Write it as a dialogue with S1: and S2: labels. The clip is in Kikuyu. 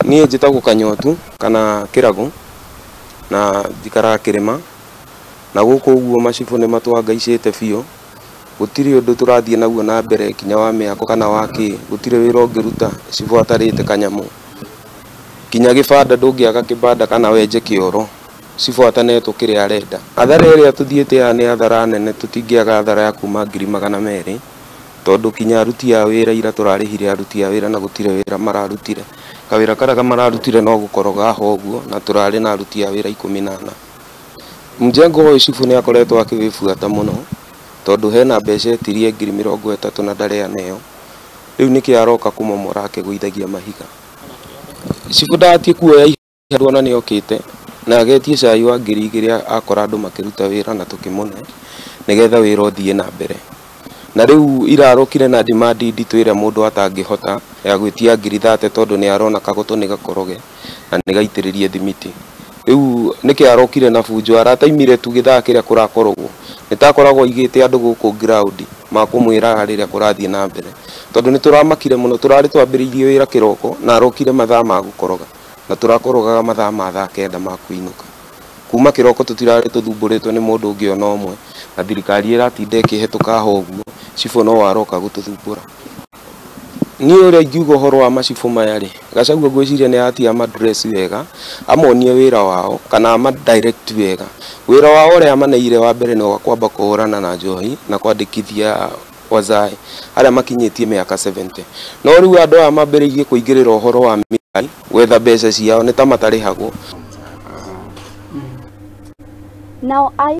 S1: Niĩ njĩtagwo Kanyotu kana Kĩrago na njikaraga kĩrĩma na gũkũ ũguo macibũ nĩ matwangaicĩte biũ. Gũtirĩ ũndũ tũrathiĩ naguo na mbere kinya wa mĩako kana wa kĩ, gũtirĩ wĩra ũngĩruta cibũ atarĩte kanyamũ. Kinya gĩbanda ndũngĩaga kĩbanda kana wenje kĩoro cibũ atanetwo kĩrĩa arenda. Athara ĩrĩa tũthiĩte haha nĩ athara nene, tũtingĩaga athara ya kuma 200,000 tondũ kinya aruti a wĩra ira tũrarĩhire aruti a wĩra na gũtirĩ wĩra mararutire. Kawĩra karĩa mararutire no gũkoroga ho ũguo na tũrarĩ na aruti a wĩra 14. Mjengo ũyũ cibũ nĩ akoretwo akĩwĩbuata mũno tondũ hena mbeca etirie 30,000 na ndarĩ aneo. Rĩu nĩkĩo aroka kũmomora akĩgũithagia mahiga. Cibũ ndagatie kuoya ihandũ ona nĩ okĩte na agetie cai wa 2,000 akora andũ makĩruta wĩra na tũkĩmũne nĩgetha wĩra ũthiĩ na mbere. Na rĩu irarokire na demand nditũ ĩrĩa mũndũ atangĩhota ya gwĩtia 30,000 tondũ nĩ arona kagoto nĩ gakoroge na nĩ gaitĩrĩrie thimiti. Rĩu nĩkĩo arokire na bunjo arataimire tu gĩthaa kĩrĩa kũrakorogwo. Nĩ takoragwo aigĩte andũ gũkũ ground makũmwĩraga rĩrĩa kũrathiĩ na mbere. Tondũ nĩ tũramakire mũno, tũrarĩ twambĩrĩirie wĩra kĩroko na arokire mathaa ma gũkoroga na tũrakorogaga mathaa ma thaa 9 ma kũinũka. Kuma kĩroko tũtirarĩ tũthumbũrĩtwo nĩ mũndũ ũngĩ ona ũmwe na thirikari ĩratinda ĩkĩhetũka ho ũguo, cibũ no aroka gũtũthumbũra. Niĩ ũrĩa ingiuga ũhoro wa macibũ maya rĩ, Gachagua ngwĩciria nĩ atia amadress wega, amonie wĩra wao kana ama direct wega. Wĩra wao ũrĩa amaneire wa mbere nĩ wa kwamba kũhũrana na njohi na kwandĩkithia wazae arĩa makinyĩtie mĩaka 70. No rĩu andũ aya mambĩrĩirie kũingĩrĩra ũhoro wa mĩkai gwetha mbeca ciao nĩ ta matarĩhagwo.
S2: Now I